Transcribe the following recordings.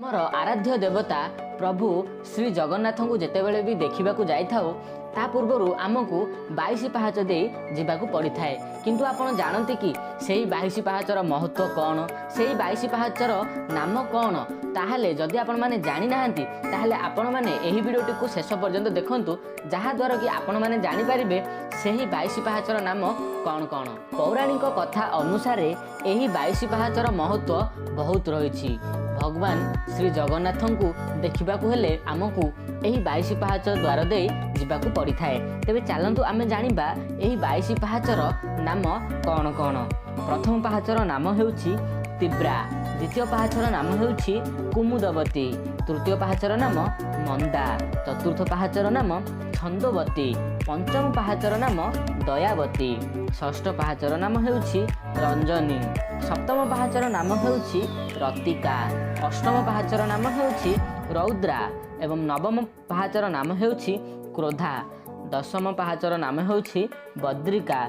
ଆମର ଆରାଧ୍ୟ ଦେବତା ପ୍ରଭୁ ଶ୍ରୀ ଜଗନ୍ନାଥଙ୍କୁ ଯେତେବେଳେ ବି ଦେଖିବାକୁ ଯାଇଥାଉ, ତା ପୂର୍ବରୁ ଆମକୁ 22 ପାହାଚ ଦେଇ ଯିବାକୁ ପଡ଼ିଥାଏ। କିନ୍ତୁ ଆପଣ ଜାଣନ୍ତି କି ସେହି 22 ପାହାଚର ମହତ୍ତ୍ୱ କ'ଣ? ସେହି 22 ପାହାଚର ନାମ କ'ଣ? ତାହେଲେ ଯଦି ଆପଣମାନେ ଜାଣିନାହାନ୍ତି, ତାହେଲେ ଆପଣମାନେ ଏହି ଭିଡ଼ିଓଟିକୁ ଶେଷ ପର୍ଯ୍ୟନ୍ତ ଦେଖନ୍ତୁ, ଯାହାଦ୍ୱାରା କି ଆପଣମାନେ ଜାଣିପାରିବେ ସେହି 22 ପାହାଚର ନାମ କ'ଣ କ'ଣ। ପୌରାଣିକ କଥା ଅନୁସାରେ ଏହି 22 ପାହାଚର ମହତ୍ତ୍ୱ ବହୁତ ରହିଛି। ଭଗବାନ ଶ୍ରୀ ଜଗନ୍ନାଥଙ୍କୁ ଦେଖିବାକୁ ହେଲେ ଆମକୁ ଏହି 22 ପାହାଚ ଦ୍ୱାର ଦେଇ ଯିବାକୁ ପଡ଼ିଥାଏ। ତେବେ ଚାଲନ୍ତୁ ଆମେ ଜାଣିବା ଏହି 22 ପାହାଚର ନାମ କ'ଣ କ'ଣ। ପ୍ରଥମ ପାହାଚର ନାମ ହେଉଛି ତୀବ୍ରା। ଦ୍ୱିତୀୟ ପାହାଚର ନାମ ହେଉଛି କୁମୁଦବତୀ। ତୃତୀୟ ପାହାଚର ନାମ ମନ୍ଦା। ଚତୁର୍ଥ ପାହାଚର ନାମ ଛନ୍ଦୋବତୀ। ପଞ୍ଚମ ପାହାଚର ନାମ ଦୟାବତୀ। ଷଷ୍ଠ ପାହାଚର ନାମ ହେଉଛି ରଞ୍ଜନୀ। ସପ୍ତମ ପାହାଚର ନାମ ହେଉଛି ରତିକା। ଅଷ୍ଟମ ପାହାଚର ନାମ ହେଉଛି ରୌଦ୍ରା ଏବଂ ନବମ ପାହାଚର ନାମ ହେଉଛି କ୍ରୋଧା। ଦଶମ ପାହାଚର ନାମ ହେଉଛି ବଦ୍ରିକା।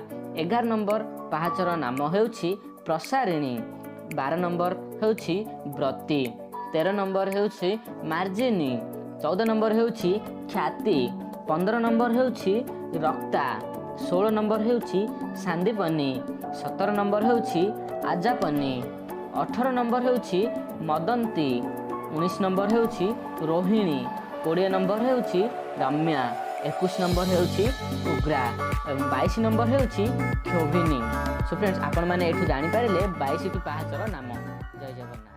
11 ନମ୍ବର ପାହାଚର ନାମ ହେଉଛି ପ୍ରସାରିଣୀ। 12 ନମ୍ବର ହେଉଛି ବ୍ରତୀ। 13 ନମ୍ବର ହେଉଛି ମାର୍ଜିନୀ। 14 ନମ୍ବର ହେଉଛି ଖ୍ୟାତି। 15 ନମ୍ବର ହେଉଛି ରକ୍ତା। 16 ନମ୍ବର ହେଉଛି ସାନ୍ଦୀପନୀ। 17 ନମ୍ବର ହେଉଛି ଆଜାପନୀ। 18 ନମ୍ବର ହେଉଛି ମଦନ୍ତୀ। 19 ନମ୍ବର ହେଉଛି ରୋହିଣୀ। 20 ନମ୍ବର ହେଉଛି ରମ୍ୟା। 21 ନମ୍ବର ହେଉଛି ଉଗ୍ରା ଏବଂ 22 ନମ୍ବର ହେଉଛି କ୍ଷୋଭିନୀ। ସୋ ଫ୍ରେଣ୍ଡସ୍, ଆପଣମାନେ ଏଠୁ ଜାଣିପାରିଲେ 22ଟି ପାହାଚର ନାମ। ଜୟ ଜଗନ୍ନାଥ।